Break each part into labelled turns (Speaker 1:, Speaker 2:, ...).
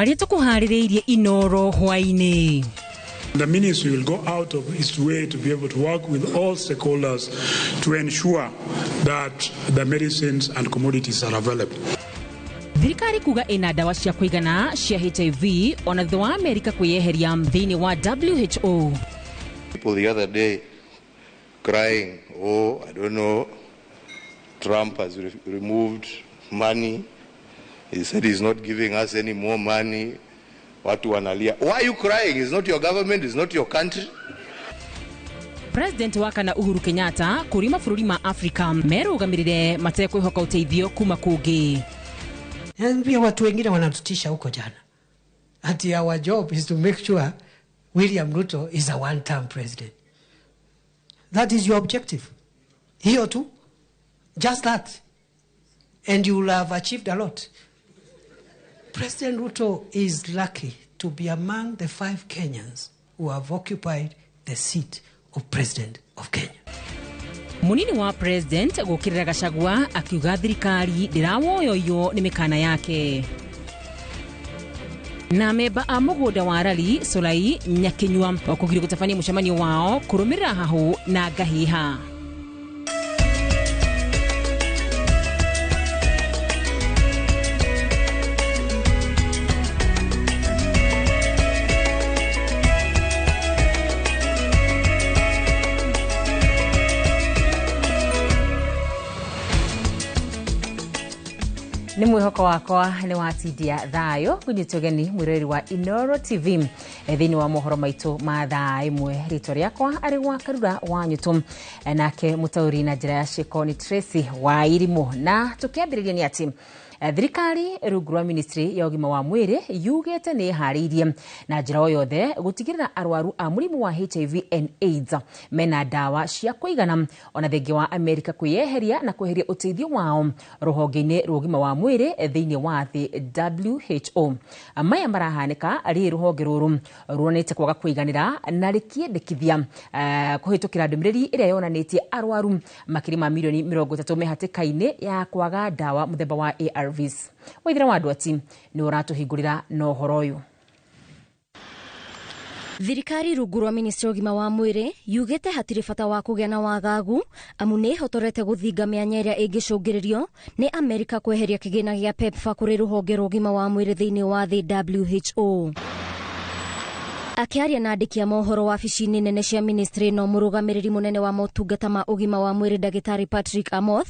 Speaker 1: Marĩa tũkũharĩrĩirie Inoro hwaĩ-inĩ.
Speaker 2: The ministry will go out of its way to be able to work with all stakeholders to ensure that the medicines and commodities are available.
Speaker 1: Thirikari kuga ĩna ndawa cia kũigana cia HIV ona thutha wa Amerika kwĩyeheria thĩinĩ wa WHO.
Speaker 3: People the other day crying, oh, I don't know, Trump has removed money. He said he's not giving us any more money. Watu wanalia. Why are you crying? It's not your government, it's not your country.
Speaker 1: President wa kana Uhuru Kenyatta kũria mabũrũri ma Afrika merũgamĩrĩre matekwĩhoka ũteithio kuma kũngĩ.
Speaker 4: Pia watu wengine wanatutisha huko jana ati our job is to make sure William Ruto is a one-term president. That is your objective. Hiyo tu. Just that. And you will have achieved a lot. President Ruto is lucky to be among the 5 Kenyans who have occupied the seat of President of Kenya.
Speaker 1: Munini wa President gũkĩrĩra Gachagua akiuga thirikari ndĩrawoyoywo nĩ mĩkana yake. Na memba a mũgũnda wa Rari Solai Nyakinyua wakũgirio gũtabania mũcemanio wao kũrũmĩrĩra hahũ na ngahĩha. Nĩ mwĩhoko wakwa nĩ watindia thayũ ngũnyitwo ũgeni mwĩroreri wa Inoro TV thĩinĩ wa mohoro maitũ ma thaa ĩmwe. Rĩtwa rĩakwa arĩ gwa Karura wa Nyũtũ, nake mũtaũri na njĩra ya ciĩko nĩ Tracy wa Irimũ. Na tũkĩambĩrĩria nĩ atĩ thirikari rungu rwa ministry ya ũgima wa mwĩrĩ yugĩte nĩ ĩharĩirie na njĩra o yothe gũtigĩrĩra arwaru a mũrimũ wa HIV and AIDS mena ndawa cia kũigana ona thengia wa Amerika kwĩyeheria na kweheria ũteithio wao rũhonge-inĩ rwa ũgima wa mwĩrĩ thĩinĩ wa thĩ WHO. Maya marahanĩka rĩ rũhonge rũrũ ruonete kwaga kũiganĩra na rĩkĩendekithia kũhĩtũkĩra ndũmĩrĩri ĩrĩa yonanĩtie arwaru makĩria ma milioni 30 me hatĩka-inĩ ya kwaga ndawa mũthemba wa ARVs. Waithira wa Ndwati nĩ ũratũhingũrĩra na ũhoro ũyũ.
Speaker 5: Thirikari rungu rwa ministry ya ũgima wa mwĩrĩ yugĩte hatirĩ bata wa kũgĩa na wagagu amu nĩ ĩhotorete gũthinga mĩanya ĩrĩa ĩngĩcũngĩrĩrio nĩ Amerika kweheria kĩgĩna gĩa PEPFAR kũrĩ rũhonge rwa ũgima wa mwĩrĩ thĩinĩ wa thĩ WHO. Akĩaria na andĩki a mohoro wabici-inĩ nene cia ministry no mũrũgamĩrĩri mũnene wa motungata ma ũgima wa mwĩrĩ ndagĩtarĩ Patrick Amoth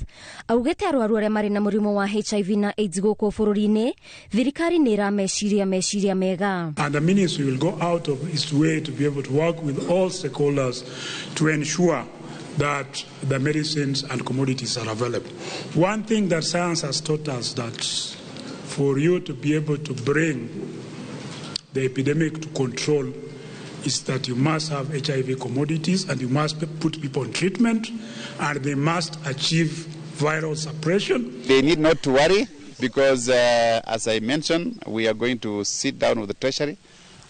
Speaker 5: augĩte arwaru arĩa marĩ na mũrimũ wa HIV na AIDS gũkũ bũrũri-inĩ thirikari nĩ ĩrameciria meciria mega.
Speaker 2: And the ministry will go out of its way to be able to work with all stakeholders to ensure that the medicines and commodities are available. One thing that science has taught us that for you to be able to bring the epidemic to control is that you must have HIV commodities and you must put people on treatment and they must achieve viral suppression.
Speaker 3: They need not to worry because, as I mentioned, we are going to sit down with the Treasury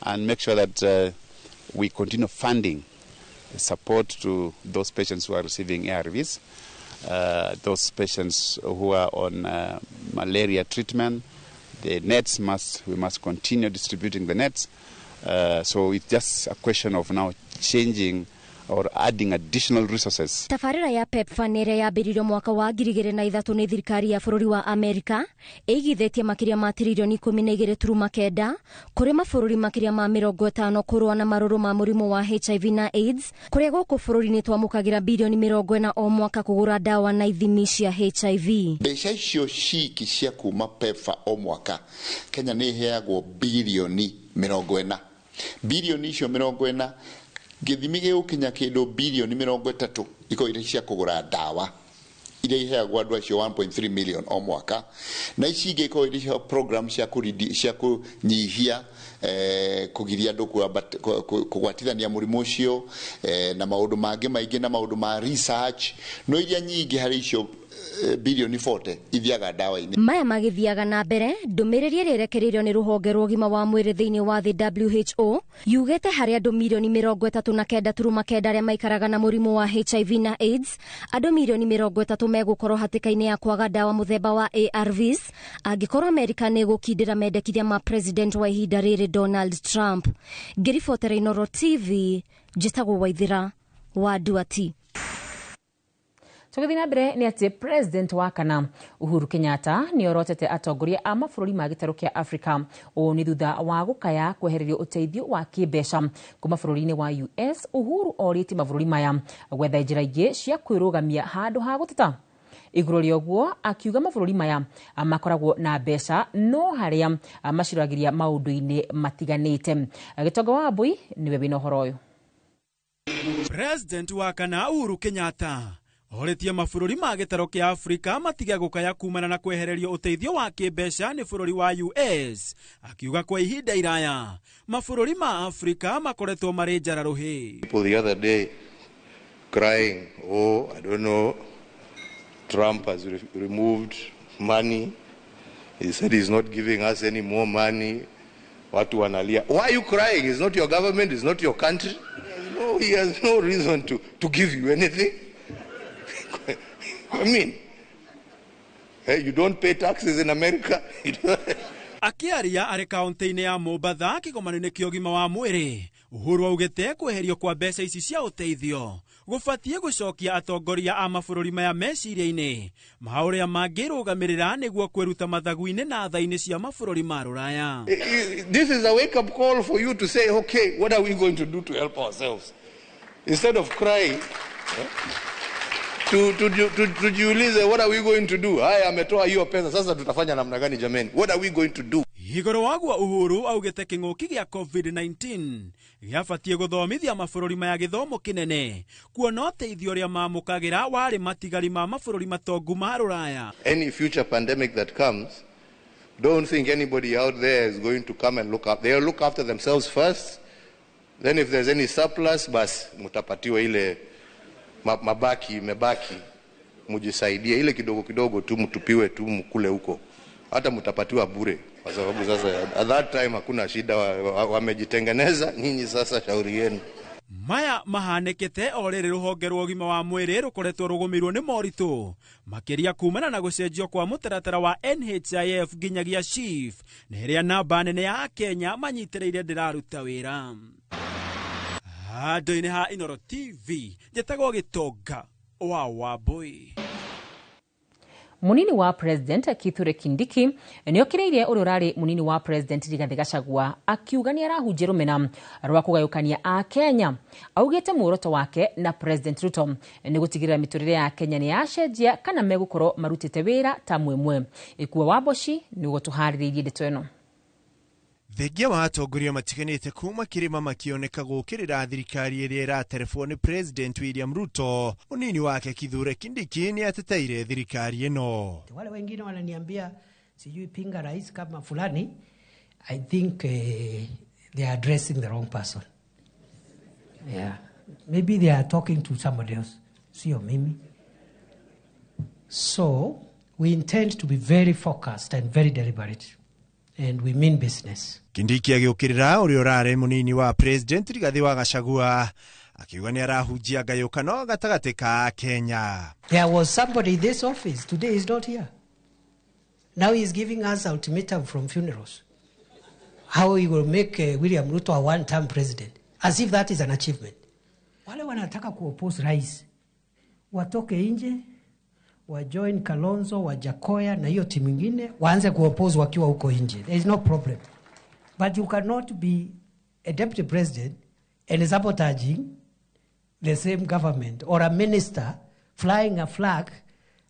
Speaker 3: and make sure that we continue funding support to those patients who are receiving ARVs, those patients who are on malaria treatment. The nets we must continue distributing the nets. So it's just a question of now changing or adding additional resources.
Speaker 5: Tabarĩra ya PEPFAR nĩ ĩrĩa yambĩrĩirio mwaka wa 2003 nĩ thirikari ya bũrũri wa Amerika ĩigithĩtie makĩria ma tiririoni 12.9 kũrĩ mabũrũri makĩria ma 50 kũrũa na marũrũ ma mũrimũ wa HIV na AIDS kũrĩa gũkũ bũrũri-inĩ twamũkagĩra bilioni 40 o mwaka kũgũra ndawa na ithimi cia HIV.
Speaker 6: Mbeca icio ciki cia kuma PEPFAR o mwaka Kenya nĩ ĩheagwo bilioni 40. Bilioni icio 40 gĩthimi gĩgũkinya kĩndũ bilioni 30 ikorwo irĩ cia kũgũra ndawa iria iheagwo andũ acio 1.3 million o mwaka, na ici ingĩ ikorwo irĩ cia program cia kũnyihia kũgiria andũ kũgwatithania mũrimũ ũcio na maũndũ mangĩ maingĩ na maũndũ ma research. No iria nyingĩ harĩ icio bilioni 40 ithiaga ndawa-inĩ.
Speaker 5: Maya magĩthiaga na mbere, ndũmĩrĩri ĩrĩa ĩrekereirio nĩ rũhonge rwa ũgima wa mwĩrĩ thĩinĩ wa thĩ WHO yugĩte harĩ andũ mirioni 39.9 arĩa maikaraga na mũrimũ wa HIV na AIDS, andũ mirioni 30 megũkorwo hatĩka-inĩ ya kwaga ndawa mũthemba wa ARVs angĩkorwo Amerika nĩ ĩgũkindĩra mendekithia ma president wa ihinda rĩrĩ Donald Trump. Ngĩribotera Inooro TV, njĩtagwo Waithĩra wa Nduati.
Speaker 1: Tũgĩthiĩ na mbere nĩ atĩ president wa kana Uhuru Kenyatta nĩ orotete atongoria a mabũrũri ma gĩtarũ kĩa Africa. Ũũ nĩ thutha wa gũkaya kwehererio ũteithio wa kĩmbeca kuma bũrũri-inĩ wa US. Uhuru orĩtie mabũrũri maya gwetha njĩra ingĩ cia kwĩrũgamia handũ ha gũteta. Igũrũ rĩa ũguo akiuga mabũrũri maya makoragwo na mbeca no harĩa maciragĩria maũndũ-inĩ matiganĩte. Gĩtonga wa Mbui nĩwe wĩna ũhoro ũyũ.
Speaker 7: President wa kana Uhuru Kenyatta oretie mabũrũri ma gĩtarũ kĩa Afrika matige gũkaya kumana na kwehererio ũteithio wa kĩmbeca nĩ bũrũri wa US, akiuga kwa ihinda iraya mabũrũri ma Afrika makoretwo marĩ njara rũhĩ.
Speaker 8: People the other day crying, oh, I don't know, Trump has removed money. He said he's not giving us any more money. Watu wanalia. Why are you crying? It's not your government, it's not your country. No, he has no reason to give you anything. I mean, hey, you don't pay taxes in America.
Speaker 7: Akiaria arĩ kaunti-inĩ ya Mombatha kĩgomano-inĩ kĩa ũgima wa mwĩrĩ, Uhuru augĩte kweherio kwa mbeca ici cia ũteithio gũbatiĩ gũcokia atongoria a mabũrũri maya meciria-inĩ ma ũrĩa mangĩrũgamĩrĩra nĩguo kwĩruta mathagu-inĩ na tha-inĩ cia mabũrũri ma rũraya.
Speaker 8: This is a wake-up call for you to say, okay, what are we going to do to help ourselves? Instead of crying, tujiulize what are we going to do? Haya, ametoa hiyo pesa, sasa tutafanya namna gani jameni? What are we going to do?
Speaker 7: Igũrũ waguo Uhuru augĩte kĩng'ũki gĩa COVID-19 gĩabatiĩ gũthomithia mabũrũri maya gĩthomo kĩnene kuona ũteithio ũrĩa mamũkagĩra warĩ matigari ma mabũrũri matongu ma rũraya.
Speaker 8: Any future pandemic that comes, don't think anybody out there is going to come and look up. They'll look after themselves first. Then if there's any surplus, bas mutapatiwa ile mabaki imebaki, mujisaidie ile kidogo kidogo tu, mtupiwe tu mkule huko, hata mtapatiwa bure, kwa sababu sasa at that time hakuna shida, wamejitengeneza nyinyi, sasa shauri yenu.
Speaker 7: Maya mahanĩkĩte o rĩrĩ rũhonge rwa ũgima wa mwĩrĩ rũkoretwo rũgũmĩirwo nĩ moritũ makĩria kumana na gũcenjio kwa mũtaratara wa NHIF nginyagia SHIF, na ĩrĩa namba nene ya Kenya manyitĩrĩire ndĩraruta wĩra. Handũ-inĩ ha Inooro TV njĩtagwo Gĩtonga wa Wambui.
Speaker 1: Munini wa president Kithure Kindiki nĩokĩrĩirie ũrĩa ũrarĩ munini wa president Rigathi Gachagua akiuga nĩ arahunjia rũmena rwa kũgayũkania a Kenya. Augĩte muoroto wake na President Ruto nĩ gũtigĩrĩra mĩtũrĩre ya Kenya nĩ yacenjia kana megũkorwo marutĩte wĩra ta mwemwe. Ikuwa wa Mboci nĩguo tũharĩrĩirie ndeto ĩno.
Speaker 9: Thengia wa atongoria matiganĩte kuma kĩrĩma makĩoneka gũkĩrĩra thirikari ĩrĩa ĩraterebwo nĩ President William Ruto, mũnini wake Kithure Kindiki nĩ ateteire thirikari ĩno.
Speaker 4: Wale wengine wananiambia sijui pinga rais kama fulani, I think they are addressing the wrong person. Yeah. Maybe they are talking to somebody else, sio mimi. So we intend to be very focused and very deliberate. And we mean business.
Speaker 9: Kindiki agĩũkĩrĩra ũrĩa ũrarĩ mũnini wa President Rigathi wa Gachagua akiuga nĩ arahunjia ngayũkano gatagatĩ ka Kenya.
Speaker 4: There was somebody in this office, today is not here. Now he is giving us ultimatum from funerals. How he will make William Ruto a one-term president. As if that is an achievement. Wale wanataka kuoppose rais, watoke nje, wajoin Kalonzo, Wajakoya na hiyo timu ingine, waanze kuoppose wakiwa huko nje. There is no problem. But you cannot be a deputy president and sabotaging the same government or a minister flying a flag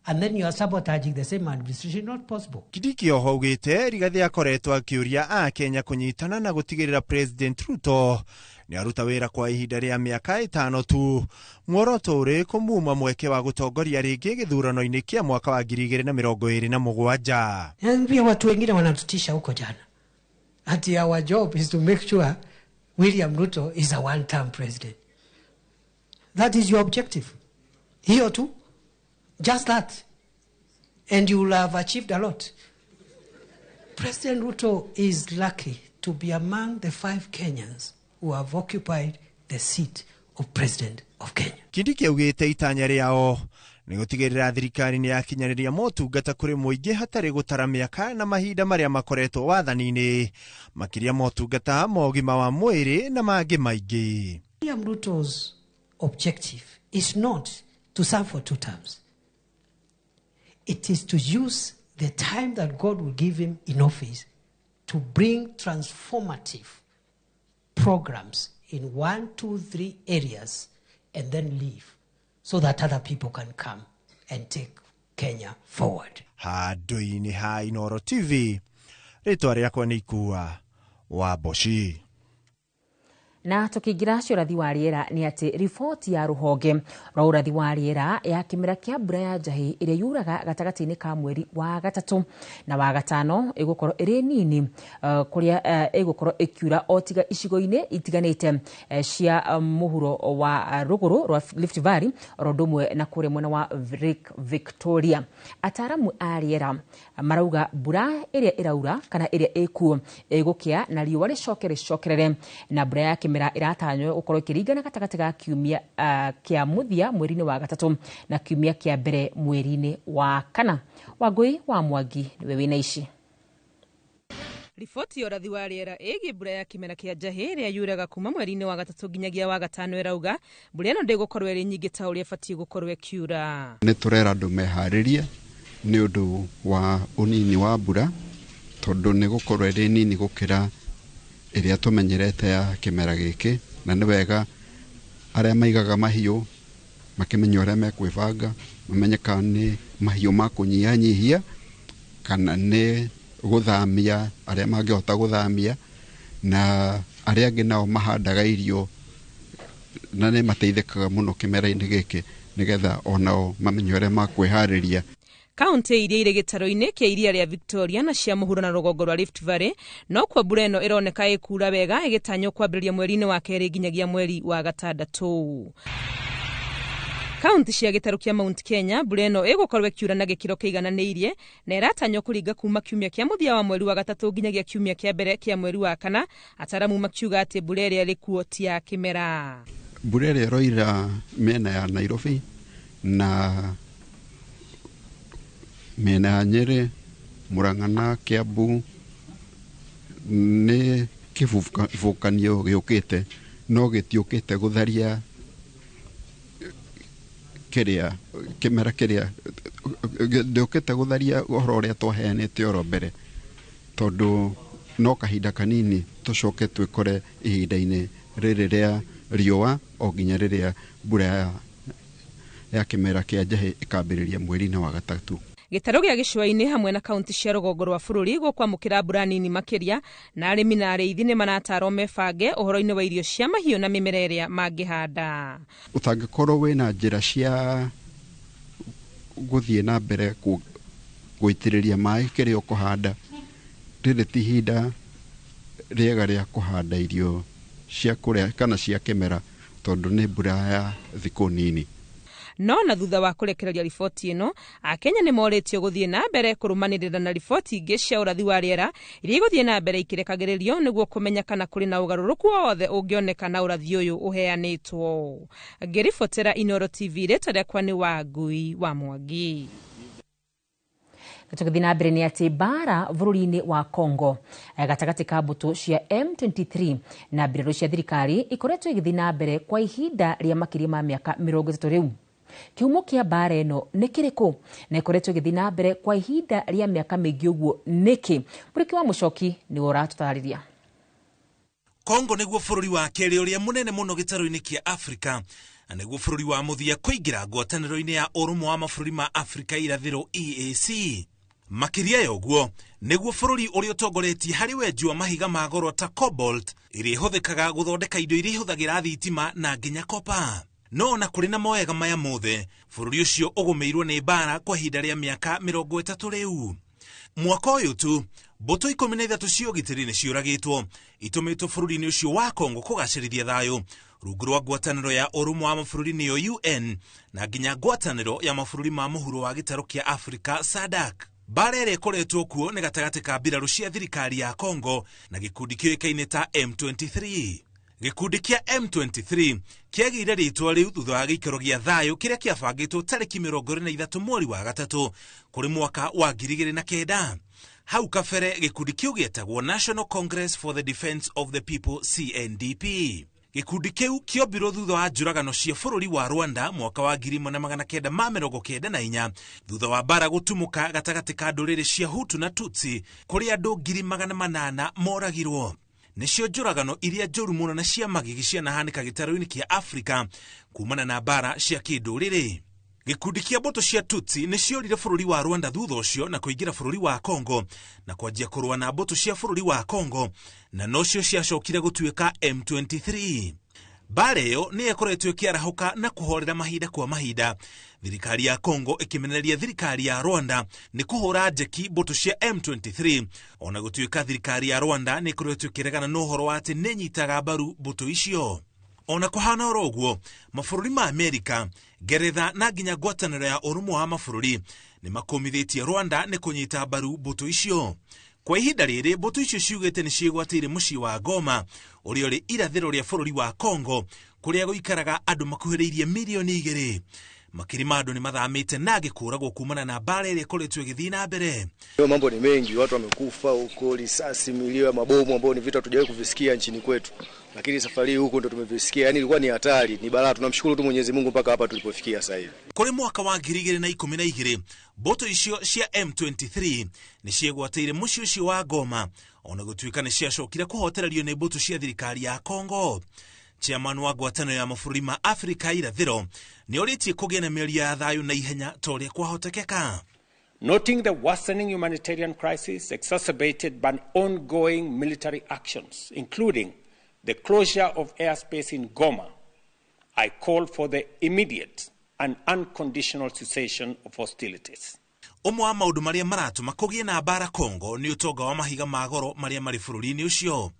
Speaker 4: and then you are sabotaging the same administration. Not possible.
Speaker 9: Kindiki oho augĩte Rigathi akoretwo akĩũria a Kenya kũnyitana na gũtigĩrĩra President Ruto nĩ aruta wĩra kwa ihinda rĩa mĩaka 5 tu, muoroto ũrĩ kũmuma mweke wa gũtongoria rĩngĩ gĩthurano-inĩ kĩa mwaka wa 2027.
Speaker 4: Pia watu wengine wanatutisha huko jana ati our job is to make sure William Ruto is a one-term president. That is your objective. Hiyo tu. Just that. And you will have achieved a lot. President Ruto is lucky to be among the 5 Kenyans who have occupied the seat of President of Kenya.
Speaker 9: Kindiki augĩte itanya rĩao nĩ gũtigĩrĩra thirikari nĩ yakinyanĩria motungata kũrĩ mũingĩ hatarĩ gũtara mĩaka na mahinda marĩa makoretwo wathani-inĩ, makĩria motungata ma ũgima wa mwĩrĩ na mangĩ maingĩ.
Speaker 4: William Ruto's objective is not to serve for 2 terms. It is to use the time that God will give him in office to bring transformative programs in 1, 2, 3 areas and then leave so that other people can come and take Kenya forward.
Speaker 9: Handũ-inĩ ha Inooro TV, rĩtwa rĩakwa nĩ Ikua wa Mboci.
Speaker 1: Na tukiingira ũrathi wa rĩera nĩ atĩ riboti ya rũhonge rwa ũrathi wa rĩera ya kĩmera kĩa mbura ya njahĩ ĩrĩa yuraga gatagatĩ-inĩ ka mweri wa gatatũ na wa gatano ĩgũkorwo ĩrĩ nini, kũrĩa ĩgũkorwo ĩkiura o tiga icigo-inĩ itiganĩte cia mũhuro wa rũgũrũ rwa Rift Valley oro ũndũ ũmwe na kũrĩa mwena wa Lake Victoria. Ataaramu a rĩera marauga mbura ĩrĩa ĩraura kana ĩrĩa ĩkuo ĩgũkĩa na riũa rĩcoke rĩcokerere, na mbura ya kĩmera ĩratanywo gũkorwo ĩkĩringana gatagatĩ ga kiumia kĩa mũthia mweri-inĩ wa gatatũ na kiumia kĩa mbere mweri-inĩ wa kana. Wangũi wa Mwangi nĩwe wĩna ici.
Speaker 10: Riboti ya ũrathi wa rĩera ĩgiĩ mbura ya kĩmera kĩa njahĩ ĩrĩa yuraga kuma mweri-inĩ wa gatatũ nginyagia wa gatano ĩrauga mbura ĩno ndĩgũkorwo ĩrĩ nyingĩ ta ũrĩa ĩbatiĩ gũkorwo ĩkiura.
Speaker 11: Nĩ tũrera andũ meharĩrie nĩ ũndũ wa ũnini wa mbura, tondũ nĩ gũkorwo ĩrĩ nini gũkĩra ĩrĩa tũmenyerete ya kĩmera gĩkĩ, na nĩ wega arĩa maigaga mahiũ makĩmenya ũrĩa mekwĩbanga, mamenye kana nĩ mahiũ ma kũnyihanyihia kana nĩ gũthamia arĩa mangĩhota gũthamia, na arĩa angĩ nao mahandaga irio na nĩ mateithĩkaga mũno kĩmera-inĩ gĩkĩ, nĩgetha onao mamenye ũrĩa makwĩharĩria.
Speaker 10: Kaunti iria irĩ gĩtaro-inĩ kĩa iria rĩa Victoria na cia mũhuro na rũgongo rwa Rift Valley no kuo mbura ĩno ĩroneka ĩkura wega, ĩgĩtanywo kwambĩrĩria mweri-inĩ wa kerĩ nginyagia mweri wa gatandatũ. Kaunti cia gĩtarũ kĩa Mount Kenya mbura ĩno ĩgũkorwo ĩkiura na gĩkĩro kĩigananĩirie na ĩratanywo kũringa kuma kiumia kĩa mũthia wa mweri wa gatatũ nginyagia kiumia kĩa mbere kĩa mweri wa kana, ataramu makiuga atĩ mbura ĩrĩa ĩrĩ kuo ti ya kĩmera.
Speaker 11: Mbura ĩrĩa ĩroira mĩena ya Nairobi na mĩena ya Nyĩrĩ, Murang'a na Kiambu nĩ kĩbũkanio gĩũkĩte, no gĩtiũkĩte gũtharia kĩrĩa kĩmera kĩrĩa ndĩũkĩte gũtharia ũhoro ũrĩa twaheanĩte oro mbere, tondũ no kahinda kanini tũcoke twĩkore ihinda-inĩ rĩrĩ rĩa riũa o nginya rĩrĩa mbura ya kĩmera kĩa njahĩ ĩkambĩrĩria mweri-inĩ wa gatatũ.
Speaker 10: Gĩtarũ gĩa gĩcũa-inĩ hamwe na kaunti cia rũgongo rwa bũrũri gũkwamũkĩra mbura nini makĩria, na arĩmi na arĩithi nĩ maratarwo mebange ũhoro-inĩ wa irio cia mahiũ na mĩmera ĩrĩa mangĩhanda.
Speaker 11: Ũtangĩkorwo wĩna njĩra cia gũthiĩ na mbere gũitĩrĩria maĩ kĩrĩa ũkũhanda, rĩrĩ ti ihinda rĩega rĩa kũhanda irio cia kũrĩa kana cia kĩmera, tondũ nĩ mbura ya thikũ nini.
Speaker 10: No na thutha wa kũrekereria riboti ĩno, Akenya nĩ morĩtio gũthiĩ na mbere kũrũmanĩrĩra na riboti ingĩ cia ũrathi wa rĩera iria igũthiĩ na mbere ikĩrekagĩrĩrio nĩguo kũmenya kana kũrĩ na ũgarũrũku o wothe ũngĩoneka na ũrathi ũyũ ũheanĩtwo. Ngĩribotera Inooro TV, rĩtwa rĩakwa nĩ Wangui wa Mwangi.
Speaker 1: Tũgĩthiĩ na mbere nĩ atĩ mbara bũrũri-inĩ wa Congo gatagatĩ ka mbũtũ cia M23 na mbirarũ cia thirikari ikoretwo igĩthiĩ na mbere kwa ihinda rĩa makĩria ma mĩaka 30 rĩu. Kĩhumo kĩa mbara ĩno nĩ kĩrĩkũ na ĩkoretwo ĩgĩthiĩ na mbere kwa ihinda rĩa mĩaka mĩingĩ ũguo nĩkĩ? Mũrĩki wa Mũcoki nĩwe ũratũtarĩria.
Speaker 12: Kongo nĩguo bũrũri wa kerĩ ũrĩa mũnene mũno gĩtarũ-inĩ kĩa Afrika, na nĩguo bũrũri wa mũthia kũingĩra ngwatanĩro-inĩ ya ũrũmwe wa mabũrũri ma Afrika irathĩro EAC. Makĩria ya ũguo nĩguo bũrũri ũrĩa ũtongoretie harĩ wenji wa mahiga ma goro ta cobalt ĩrĩa ĩhũthĩkaga gũthondeka indo iria ihũthagĩra thitima na nginya kopa. No ona kũrĩ na mawega maya mothe, bũrũri ũcio ũgũmĩirwo nĩ mbara kwa ihinda rĩa mĩaka 30 rĩu. Mwaka ũyũ tu mbũtũ 13 cia ũgitĩri nĩ ciũragĩtwo, itũmĩtwo bũrũri-inĩ ũcio wa Kongo kũgacĩrithia thayũ, Rungu rwa ngwatanĩro ya ũrũmwe wa mabũrũri nĩyo UN na nginya ngwatanĩro ya mabũrũri ma mũhuro wa gĩtarũ kĩa Afrika SADC. Mbara ĩrĩa ĩkoretwo kuo nĩ gatagatĩ ka mbirarũ cia thirikari ya Congo na gĩkundi kĩũĩkaine ta M23. Gĩkundi kĩa M23 kĩagĩire rĩtwa rĩu thutha wa gĩikaro gĩa thayũ kĩrĩa kĩabangĩtwo tarĩki 23 mweri wa gatatũ kũrĩ mwaka wa 2009. Hau kabere gĩkundi kĩu gĩetagwo National Congress for the Defense of the People CNDP. Gĩkundi kĩu kĩombirwo thutha wa njũragano cia bũrũri wa Rwanda mwaka wa 1994 thutha wa mbara gũtumũka gatagatĩ ka ndũrĩrĩ cia Hutu na Tutsi kũrĩa andũ 800,000 moragirwo. Nĩcio njũragano iria njũru mũno na cia magigi cianahanĩka gĩtarũ-inĩ kĩa Afrika kumana na mbara cia kĩndũrĩrĩ. Gĩkundi kĩa mbũtũ cia Tutsi nĩciorire bũrũri wa Rwanda thutha ũcio na kũingĩra bũrũri wa Congo na kwanjia kũrũa na mbũtũ cia bũrũri wa Congo na nocio ciacokire gũtuĩka M23. Mbara ĩyo nĩ ĩkoretwo ĩkĩarahũka na kũhorera mahinda kwa mahinda, thirikari ya Congo ĩkĩmenereria thirikari ya Rwanda nĩ kũhũra njeki mbũtũ cia M23, ona gũtuĩka thirikari ya Rwanda nĩ ĩkoretwo ĩkĩregana na ũhoro wa atĩ nĩ ĩnyitaga mbaru mbũtũ icio. Ona kũhana oro ũguo, mabũrũri ma Amerika, Ngeretha na nginya ngwatanĩro ya ũrũmwe wa mabũrũri nĩ makũmithĩtie Rwanda nĩ kũnyita mbaru mbũtũ icio. Kwa ihinda rĩrĩ mbũtũ icio ciugĩte nĩ ciĩgwatĩire mũciĩ wa Goma ũrĩa ũrĩ irathĩro rĩa bũrũri wa Congo kũrĩa gũikaraga andũ makuhĩrĩirie milioni 2. Makiri ma andũ nĩ mathamĩte na gĩkũragwo kumana na mbara ĩrĩa ĩkoretwo ĩgĩthiĩ na mbere.
Speaker 13: Mambo ni mengi, watu wamekufa huko, risasi, milio ya mabomu ambayo ni vitu hatujawahi kuvisikia nchini kwetu, lakini safari huko ndo tumevisikia. Yani ilikuwa ni hatari, ni balaa. Tunamshukuru tu Mwenyezi Mungu mpaka hapa tulipofikia sasa hivi.
Speaker 12: Kuri mwaka wa 2012 mbũtũ icio cia M23 nĩ ciĩgwatĩire mũciĩ ũcio wa Goma, ona gũtuĩka nĩ ciacokire kũhotererio nĩ mbũtũ cia thirikari ya Congo. Chairman wa ngwatanĩro ya mabũrũri ma Afrika irathĩro nĩ orĩtie kũgĩa na mĩario ya thayũ na ihenya ta ũrĩa kwahotekeka.
Speaker 14: Noting the worsening humanitarian crisis exacerbated by ongoing military actions, including the closure of airspace in Goma, I call for the immediate and unconditional cessation of hostilities.
Speaker 12: Ũmwe wa maũndũ marĩa maratũma kũgĩe na mbara Congo nĩ ũtonga wa mahiga ma goro marĩa marĩ bũrũri-inĩ ũcio.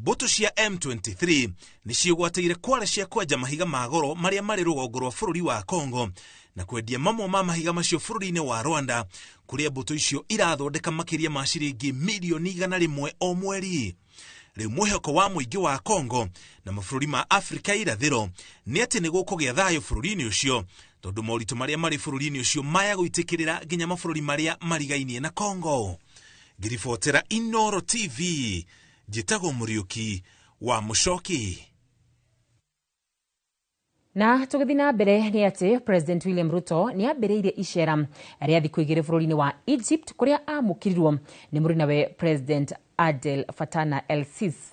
Speaker 12: Mbũtũ cia M23 nĩ ciĩgwatĩire kware cia kwenja mahiga ma goro marĩa marĩ rũgongo rwa bũrũri wa Congo na kwendia mamwe ma mahiga macio bũrũri-inĩ wa Rwanda kũrĩa mbũtũ icio irathondeka makĩria ma ciringi milioni 100 o mweri. Rĩu mwĩhoko wa mũingĩ wa Congo na mabũrũri ma Afrika irathĩro nĩ atĩ nĩ gũkũgĩa thayũ bũrũri-inĩ ũcio tondũ moritũ marĩa marĩ bũrũri-inĩ ũcio maya gũitĩkĩrĩra nginya mabũrũri marĩa marigainie na Congo. Ngiribotera Inoro TV, njĩtagwo Mũriũki wa Mũcoki.
Speaker 1: Na tũgĩthiĩ na mbere nĩ atĩ President William Ruto nĩ ambĩrĩirie icera rĩa thikũ igĩrĩ bũrũri-inĩ wa Egypt kũrĩa amũkĩrirwo nĩ mũrinawe President Abdel Fattah el-Sisi.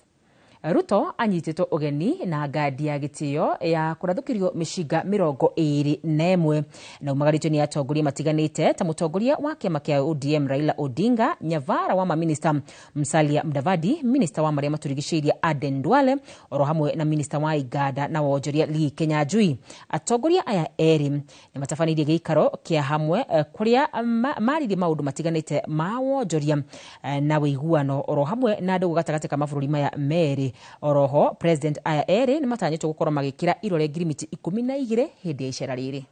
Speaker 1: Ruto anyitĩtwo ũgeni na ngandi ya gĩtĩo ya kũrathũkĩrio mĩcinga 21 na umagarĩtio nĩ atongoria matiganĩte ta mũtongoria wa kĩama kĩa ODM Raila Odinga, nyavara wa maminista Musalia Mudavadi, minista wa marĩa matũrigicĩirie Aden Duale, oro hamwe na minista wa Iganda na wonjoria Lee Kinyanjui. Atongoria aya erĩ nĩ matabanĩirie gĩikaro kĩa hamwe kũrĩa maririe maũndũ matiganĩte ma wonjoria na wĩiguano oro hamwe na ndũgũ gatagatĩ ka mabũrũri maya merĩ. Oroho President aya erĩ nĩ matanyĩtwo gũkorwo magĩkĩra irore ngirimiti 12 hĩndĩ ya icera rĩrĩ.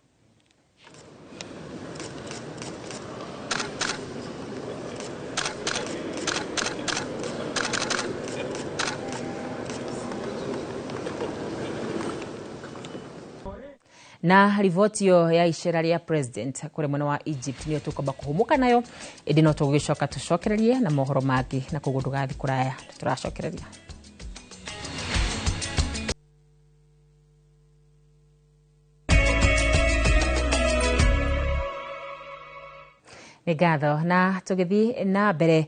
Speaker 1: Na riboti ĩyo ya icera rĩa President kũrĩ mwena wa Egypt nĩyo tũkwamba kũhũmũka nayo, ĩndĩ no tũgũgĩcoka tũcokererie na mohoro mangĩ, na koguo ndũgathiĩ kũraya, tũracokereria. Nĩ ngatho. Na tũgĩthiĩ na mbere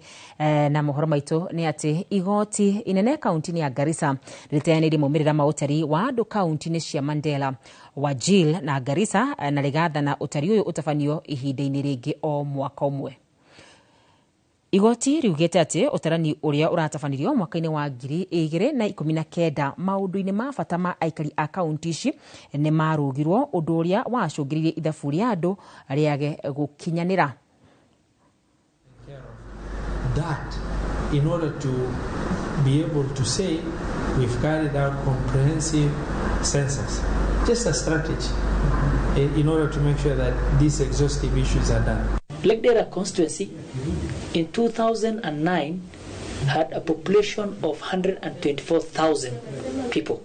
Speaker 1: na mohoro maitũ nĩ atĩ igoti inene kaunti-inĩ ya Garissa rĩteanĩirie maumĩrĩra ma ũtari wa andũ kaunti-inĩ cia Mandela, Wajir na Garissa na rĩgathana ũtari ũyũ ũtabanio ihinda-inĩ rĩngĩ o mwaka ũmwe. Igoti riugĩte atĩ ũtarani ũrĩa ũratabanirio mwaka-inĩ wa 2019 maũndũ-inĩ ma bata ma aikari a kaunti ici nĩ marũgirwo, ũndũ ũrĩa wacũngĩrĩirie ithabu rĩa andũ rĩage gũkinyanĩra.
Speaker 15: That in order to be able to say we've carried out comprehensive census. Just a strategy in order to make sure that these exhaustive issues are done.
Speaker 16: Lagdera constituency in 2009 had a population of 124,000 people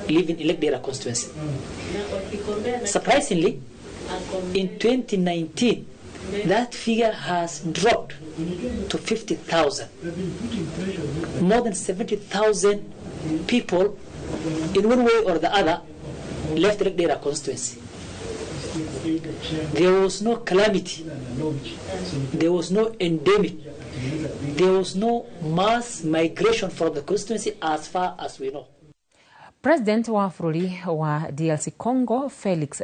Speaker 16: living in Lagdera constituency. Surprisingly, in 2019, that figure has dropped to 50,000. More than 70,000 people, in one way or the other, left Lagdera constituency. There was no calamity, there was no endemic, there was no mass migration from the constituency as far as we know.
Speaker 1: President wa bũrũri wa DRC Congo Felix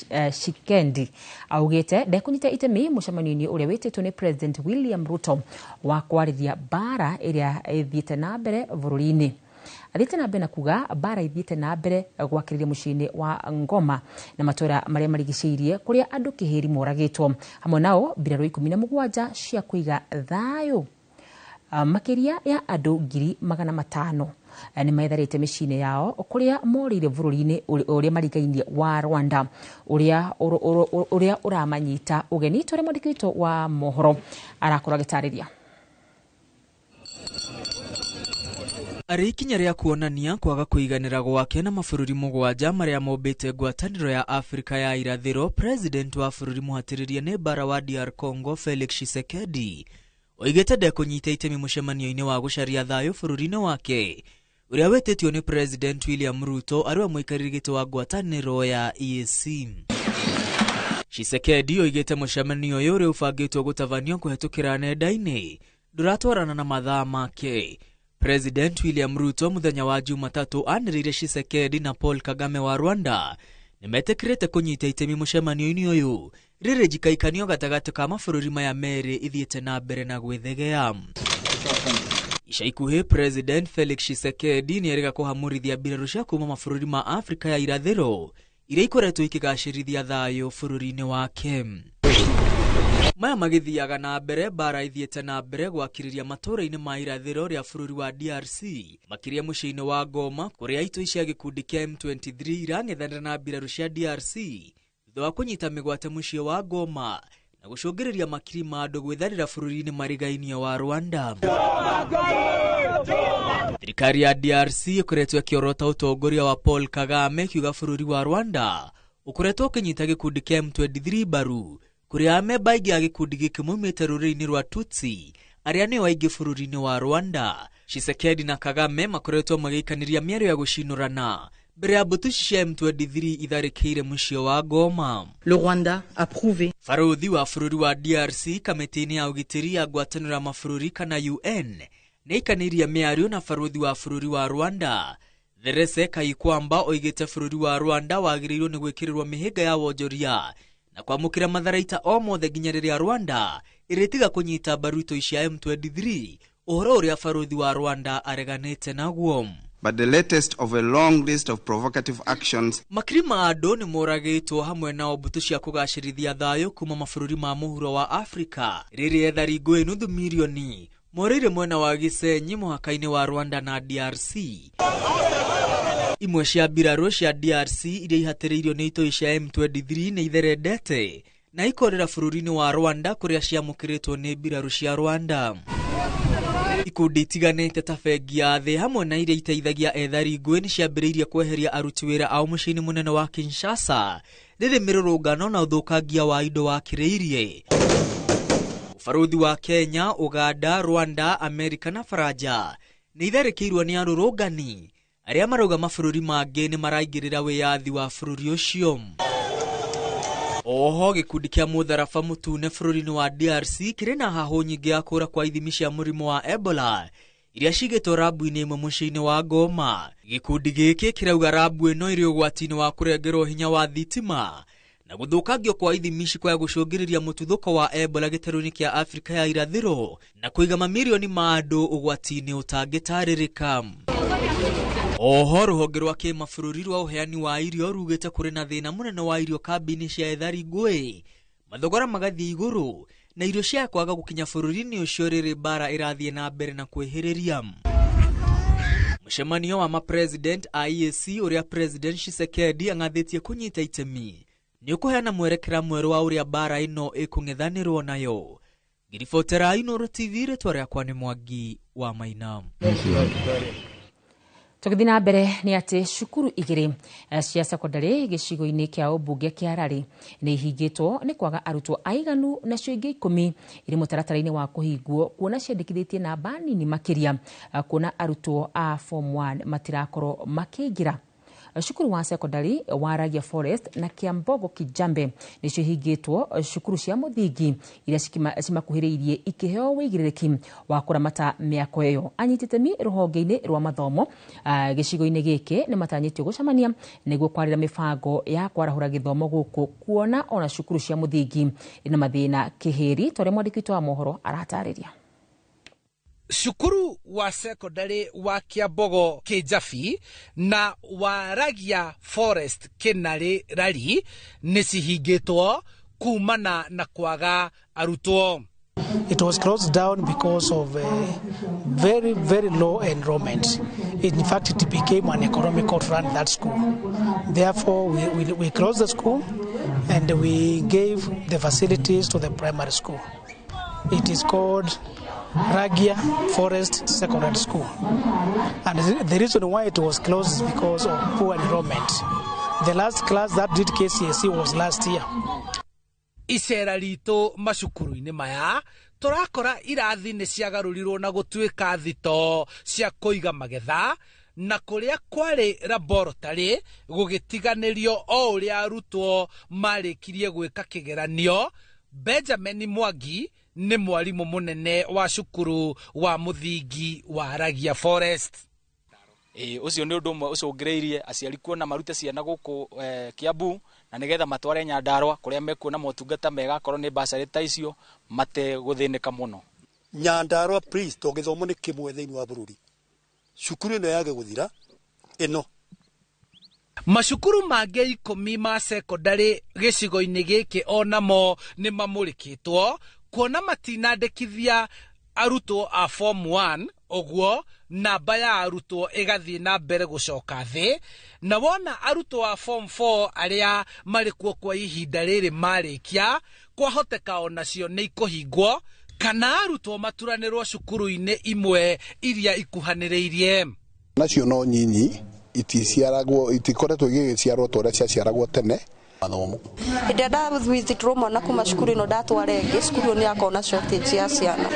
Speaker 1: Tshisekedi augĩte ndekũnyita itemi mũcemanio-inĩ ũrĩa wĩtĩtwo nĩ President William Ruto wa kwarĩria mbara ĩrĩa ĩthiĩte na mbere bũrũri-inĩ. Athiĩte na mbere na kuga mbara ithiĩte na mbere gwakĩrĩria mũciĩ-inĩ wa Ngoma na matũra marĩa marigicĩirie kũrĩa andũ kĩhĩri moragĩtwo, hamwe nao mbirarũ 17 cia kũiga thayũ. Makĩria ya andũ 500,000 nĩ metharĩte mĩciĩ-inĩ yao kũrĩa morĩire bũrũri-inĩ ũrĩa marigainie wa Rwanda ũrĩa ũramanyita ũgeni. Tũrĩ mwandĩki witũ wa mohoro arakorwo agĩtarĩria.
Speaker 17: Arĩ ikinya rĩa kuonania kwaga kũiganĩra gwake na mabũrũri 7 marĩa mombĩte ngwatanĩro ya Afrika ya irathĩro, President wa bũrũri mũhatĩrĩria nĩ mbara wa DR Congo Felix Tshisekedi oigĩte ndekũnyita itemi mũcemanio-inĩ wa gũcaria thayũ bũrũri-inĩ wake ũrĩa wĩtĩtio nĩ President William Ruto arĩ we mũikarĩri gĩtĩ wa ngwatanĩro ya EAC. Tshisekedi oigĩte mũcemanio ũyũ ũrĩa ũbangĩtwo gũtabanio kũhetũkĩra nenda-inĩ ndũratwarana na mathaa make. President William Ruto mũthenya wa Jumatatu anĩrĩire Tshisekedi na Paul Kagame wa Rwanda nĩmetĩkĩrĩte kũnyita itemi mũcemanio-inĩ ũyũ rĩrĩ njikaikanio gatagatĩ ka mabũrũri maya merĩ ithiĩte na mbere na gwĩthegea. Ica ikuhĩ President Felix Tshisekedi nĩerĩga kũhamũrithia mbirarũ cia kuma mabũrũri ma Afrika ya irathĩro iria ikoretwo ikĩgacĩrithia thayũ bũrũri-inĩ wake. Maya magĩthiaga na mbere mbara ithiĩte na mbere gwakĩrĩria matũũra-inĩ ma irathĩro rĩa bũrũri wa DRC, makĩria mũciĩ-inĩ wa Goma kũrĩa itoi cia gĩkundi kĩa M23 irang'ethanĩra na mbirarũ cia DRC thutha wa kũnyita mĩgwate mũciĩ wa Goma na gũcũngĩrĩria makiri ma andũ gwĩtharĩra bũrũri-inĩ marigainie wa Rwanda. Thirikari ya DRC ĩkoretwo ĩkĩorota ũtongoria wa Paul Kagame ĩkiuga bũrũri wa Rwanda ũkoretwo ũkĩnyita gĩkundi kĩa M23 mbaru kũrĩa amemba aingĩ a gĩkundi gĩkĩ maumĩte rũrĩrĩ-inĩ rwa Tutsi arĩa nĩo aingĩ bũrũri-inĩ wa Rwanda. Tshisekedi na Kagame makoretwo magĩikanĩria mĩario ya gũcinũrana mbere ya mbũtũ cia M23 itharĩkĩire mũciĩ wa Goma.
Speaker 18: Le Rwanda a prouvé.
Speaker 17: Barũthi wa bũrũri wa DRC kamĩtĩ-inĩ ya ũgitĩri ya ngwatanĩro ya mabũrũri kana UN nĩaikanĩirie mĩario na barũthi wa bũrũri wa Rwanda. Therese Kayikwamba oigĩte bũrũri wa Rwanda wagĩrĩirwo nĩ gwĩkĩrĩrwo mĩhĩnga ya wonjoria na kwamũkĩra matharaita o mothe nginya rĩrĩa Rwanda ĩrĩtiga kũnyita mbaru itoi cia M23, ũhoro ũrĩa barũthi wa Rwanda areganĩte naguo.
Speaker 19: But the latest of a long list of provocative actions.
Speaker 17: Makiri ma andũ nĩ moragĩtwo hamwe na mbũtũ cia kũgacĩrithia thayũ kuma mabũrũri ma mũhuro wa Afrika rĩrĩa ethari ngũĩ nuthu mirioni morĩire mwena wa Gisenyi mũhaka-inĩ wa Rwanda na DRC. Imwe cia mbirarũ cia DRC iria ihatĩrĩirio nĩ itoi cia M23 nĩ itherendete na ikorĩra bũrũri-inĩ wa Rwanda kũrĩa ciamũkĩrĩtwo nĩ mbirarũ cia Rwanda. Ikundi itiganĩte ta bengi ya thĩ hamwe na iria iteithagia ethari ngũĩ nĩ ciambĩrĩirie kweheria aruti wĩra ao mũciĩ-inĩ mũnene wa Kinshasa rĩrĩ mĩrũrũngano na ũthũkangia wa indo wakĩrĩirie. Ũbarũthi wa Kenya, Uganda, Rwanda, Amerika na Faranja nĩ itharĩkĩirwo nĩ arũrũngani arĩa marauga mabũrũri mangĩ nĩ maraingĩrĩra wĩyathi wa bũrũri ũcio. Oho gĩkundi kĩa mũtharaba mũtune bũrũri-inĩ wa DRC kĩrĩ na hahũ nyingĩ ya kũra kwa ithimi cia mũrimũ wa Ebola iria cigĩtwo rabu-inĩ ĩmwe mũciĩ-inĩ wa Goma. Gĩkundi gĩkĩ kĩrauga rabu ĩno ĩrĩ ũgwati-inĩ wa kũrengerwo hinya wa thitima na gũthũkangio kwa ithimi ici kwa gũcũngĩrĩria mũtuthũko wa Ebola gĩtarũ-inĩ kĩa Afrika ya irathĩro na kũiga mamirioni ma andũ ũgwati-inĩ ũtangĩtarĩrĩka. Oho rũhonge rwa kĩmabũrũri rwa ũheani wa irio rugĩte kũrĩ na thĩna mũnene wa irio kambĩ-inĩ cia ethari ngũĩ, mathogora magathiĩ igũrũ na irio cia kwaga gũkinya bũrũri-inĩ ũcio rĩrĩ mbara ĩrathiĩ na mbere na kwĩhĩrĩria. Mũcemanio wa ma-president a EAC ũrĩa President Tshisekedi ang'athĩtie kũnyita itemi nĩ ũkũheana mwerekera mwerũ wa ũrĩa mbara ĩno ĩkũng'ethanĩrwo nayo. Ngĩribotera Inooro TV, rĩtwa rĩakwa nĩ Mwangi wa Maina.
Speaker 1: Tũgĩthiĩ na mbere nĩ atĩ cukuru igĩrĩ cia sekondary gĩcigo-inĩ kĩa ũmbunge kĩa Rari nĩ ihingĩtwo nĩ kwaga arutwo aiganu, nacio ingĩ 10 irĩ mũtaratara-inĩ wa kũhingwo kuona ciandĩkithĩtie namba nini makĩria, kuona arutwo a form 1 matirakorwo makĩingĩra. Cukuru wa sekondari wa Ragia Forest na Kiambogo Kijambe nĩcio ihingĩtwo, cukuru cia mũthingi iria cimakuhĩrĩirie ikĩheo wĩigĩrĩrĩki wa kũramata mĩako ĩyo. Anyiti itemi rũhonge-inĩ rwa mathomo gĩcigo-inĩ gĩkĩ nĩ matanyĩtio gũcemania nĩguo kwarĩra mĩbango ya kwarahũra gĩthomo gũkũ, kuona ona cukuru cia mũthingi ina mathĩna kĩhĩri, ta ũrĩa mwandĩki witũ wa mohoro aratarĩria.
Speaker 18: Cukuru wa sekondari wa Kiambogo Kijabi na wa Ragia Forest Kinari Rari nĩ cihingĩtwo kumana na kwaga arutwo.
Speaker 20: It was closed down because of very, very low enrollment. In fact, it became an economical to run that school. Therefore, we closed the school and we gave the facilities to the primary school. It is called Ragia Forest Secondary School. And the reason why it was closed is because of poor enrollment. The last class that did KCSE was last year.
Speaker 18: Icera ritũ macukuru-inĩ maya tũrakora irathi nĩ ciagarũrirwo na gũtuĩka thito cia kũiga magetha, na kũrĩa kwarĩ laboratory gũgĩtiganĩrio o ũrĩa arutwo marĩkirie gwĩka kĩgeranio. Benjamin Mwangi nĩ mwarimũ mũnene wa cukuru wa mũthingi wa Ragia Forest.
Speaker 21: Ũcio nĩ ũndũ ũmwe ũcũngĩrĩirie aciari kuona marute ciana gũkũ Kiambu, na nĩgetha matware Nyandarua kũrĩa mekuona motungata mega, akorwo nĩ bursary ta icio mategũthĩnĩka mũno.
Speaker 22: Nyandarua please, to gĩthomo nĩ kĩmwe thĩinĩ wa bũrũri, cukuru ĩno yage gũthira ĩno.
Speaker 18: Macukuru mangĩ 10 ma sekondari gĩcigo-inĩ gĩkĩ onamo nĩ mamũrĩkĩtwo kuona matinandĩkithia arutwo a form 1, ũguo namba ya arutwo ĩgathiĩ na mbere gũcoka thĩ, na wona arutwo a form 4 arĩa marĩ kuo kwa ihinda rĩrĩ marĩkia, kwahoteka onacio nĩ ikũhingwo kana arutwo maturanĩrwo cukuru-inĩ imwe iria ikuhanĩrĩirie.
Speaker 23: Nacio no nyinyi iticiaragwo, itikoretwo igĩgĩciarwo ta ũrĩa ciaciaragwo tene. Mathomo
Speaker 24: hĩndĩ ĩrĩa ndavizitirwo mwana kuma cukuru ĩno ndatwara ĩngĩ, cukuru ĩyo nĩ yakorwo na shortage ya ciana.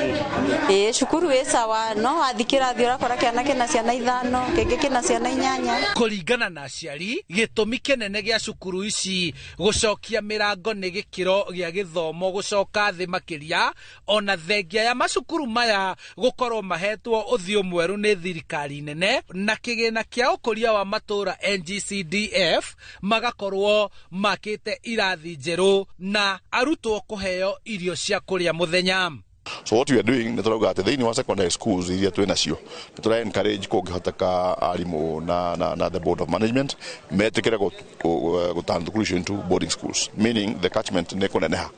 Speaker 24: Ĩĩ cukuru ĩ sawa, no wathiĩ kĩrathi ũrakora kĩana kĩna ciana 5, kĩngĩ kĩna ciana 8.
Speaker 18: Kũringana na aciari, gĩtũmi kĩnene gĩa cukuru ici gũcokia mĩrango nĩ gĩkĩro gĩa gĩthomo gũcoka thĩ makĩria, ona thengia ya macukuru maya gũkorwo mahetwo ũthiũ mwerũ nĩ thirikari nene na kĩgĩna kĩa ũkũria wa matũũra NGCDF, magakorwo makĩte irathi njerũ na arutwo kũheo irio cia kũrĩa mũthenya.
Speaker 25: So what we are doing nĩ tũrauga atĩ thĩinĩ wa secondary schools iria twĩ nacio nĩ tũra encourage kũngĩhoteka arimũ na the board of management metĩkĩre gũtana thukuru icio into boarding schools, meaning the catchment nĩ kũneneha.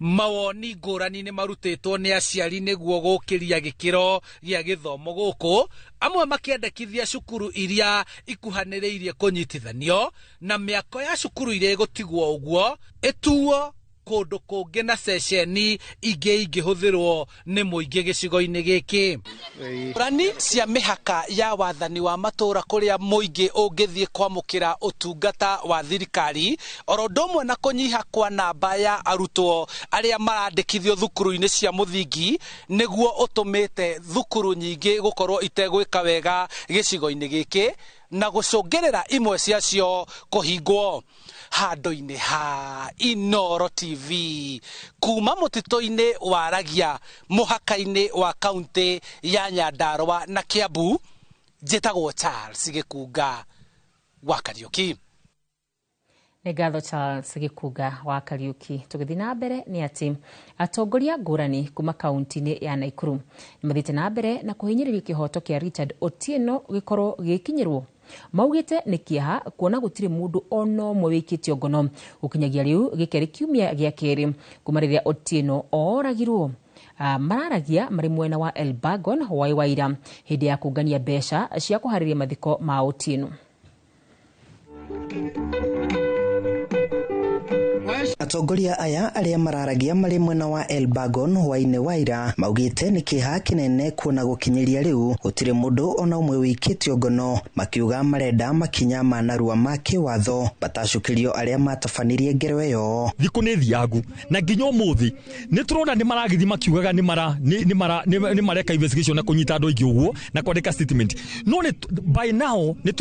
Speaker 18: Mawoni ngũrani nĩ marutĩtwo nĩ aciari nĩguo gũkĩria gĩkĩro gĩa gĩthomo gũkũ, amwe makĩendekithia cukuru iria ikuhanĩrĩirie kũnyitithanio na mĩako ya cukuru iria ĩgũtigwo ũguo ĩtuo kũndũ kũngĩ na ceceni ingĩ ingĩhũthĩrwo nĩ mũingĩ gĩcigo-inĩ gĩkĩ. Ngũrani cia mĩhaka ya wathani wa matũũra kũrĩa mũingĩ ũngĩthiĩ kwamũkĩra ũtungata wa thirikari, oro ũndũ ũmwe na kũnyiha kwa namba ya arutwo arĩa marandĩkithio thukuru-inĩ cia mũthingi nĩguo ũtũmĩte thukuru nyingĩ gũkorwo itegwĩka wega gĩcigo-inĩ gĩkĩ na gũcũngĩrĩra imwe ciacio kũhingwo. Handũ-inĩ ha Inooro TV kuma mũtitũ-inĩ wa Ragia mũhaka-inĩ wa kaunti ya Nyandarua na Kiambu, njĩtagwo Charles Gĩkunga wa Kariuki.
Speaker 1: Nĩ ngatho Charles Gĩkunga wa Kariuki. Tũgĩthiĩ na mbere nĩ atĩ atongoria ngũrani kuma kaunti-inĩ ya Nakuru nĩ mathiĩte na mbere na kũhinyĩrĩria kĩhoto kĩa Richard Otieno gĩkorwo gĩkinyĩrwo. Maugĩte nĩ kĩeha kuona gũtirĩ mũndũ ona ũmwe wĩkĩtio ngono gũkinyagia rĩu gĩkerĩ kiumia gĩa kerĩ kuma rĩrĩa Otieno oragirwo. Mararagia marĩ mwena wa Elbagon hwaĩ wa ira hĩndĩ ya kũngania mbeca cia kũharĩria mathiko ma Otieno.
Speaker 2: Atongoria aya arĩa mararagia marĩ mwena wa Elbagon hwaĩ-inĩ wa ira maugĩte nĩ kĩeha kĩnene kuona gũkinyĩria rĩu gũtirĩ mũndũ ona ũmwe wĩikĩtio ngono, makiuga marenda makinya ma narua ma kĩwatho matacũkĩrio arĩa matabanirie ngero ĩyo.
Speaker 3: Thikũ nĩ thiangu na nginya ũmũthĩ nĩ tũrona nĩ maragĩthiĩ makiugaga nĩ mareka investigation na kũnyita andũ aingĩ ũguo na kwandĩka statement, no nĩ by now nĩ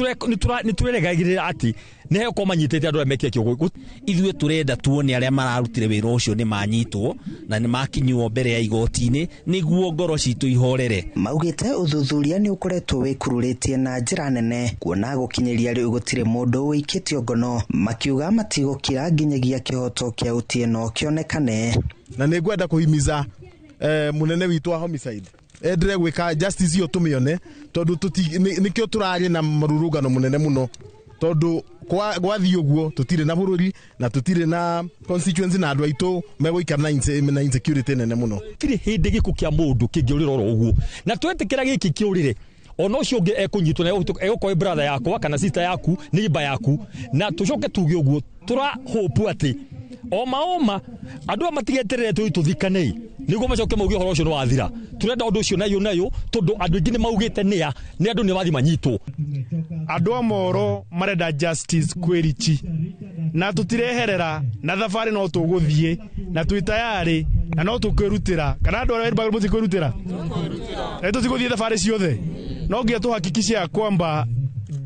Speaker 3: tũreregagĩrĩra atĩ nĩ hegũkorwo manyitĩte andũ arĩa mekire kĩũgũ.
Speaker 5: Ithuĩ tũrenda tuone arĩa mararutire wĩra ũcio nĩ manyitwo na nĩ makinywo mbere ya igoti-inĩ nĩguo ngoro citũ ihorere.
Speaker 2: Maugĩte ũthuthuria nĩ ũkoretwo wĩkururĩtie na njĩra nene kuona gũkinyĩria rĩu gũtirĩ mũndũ wĩikĩtio ngono, makiuga matigũkira nginyagia kĩhoto kĩa Otieno kĩonekane.
Speaker 6: Na nĩ ngwenda kũhimiza mũnene witũ wa homicide endere gwĩka justice iyo tũmĩone, tondũ nĩkĩo tũrarĩ na marurungano mũnene mũno, tondũ gwathiĩ ũguo tũtirĩ na bũrũri na tũtirĩ na constituency na andũ aitũ megũikara na insecurity nene mũno.
Speaker 3: Tirĩ hĩndĩ gĩkuũ kĩa mũndũ kĩngĩũrĩra oro ũguo, na twetĩkĩra gĩkĩ kĩũrĩre ona ũcio ũngĩ ekũnyitwo na egũkorwo brother yakwa kana sister yaku neighbor yaku, na tũcoke tuge ũguo tũra hope atĩ oma andũ aya matigeterere tũthiĩ tũthikane nĩguo macoke mauge ũhoro ũcio nĩ wathira. Tũrenda ũndũ ũcio nayo tondũ andũ aingĩ nĩ maugĩte nĩa nĩ andũ nĩ mathiĩ manyitwo.
Speaker 6: Andũ a Moro marenda justice kwĩrichi na tũtireherera na thabarĩ no tũgũthiĩ na twĩ tayarĩ na no tũkwĩrutĩra, kana andũ arĩa mũtikwĩrutĩra tũtigũthiĩ thabarĩ ciothe, no nginya tũhakikishe ya kwamba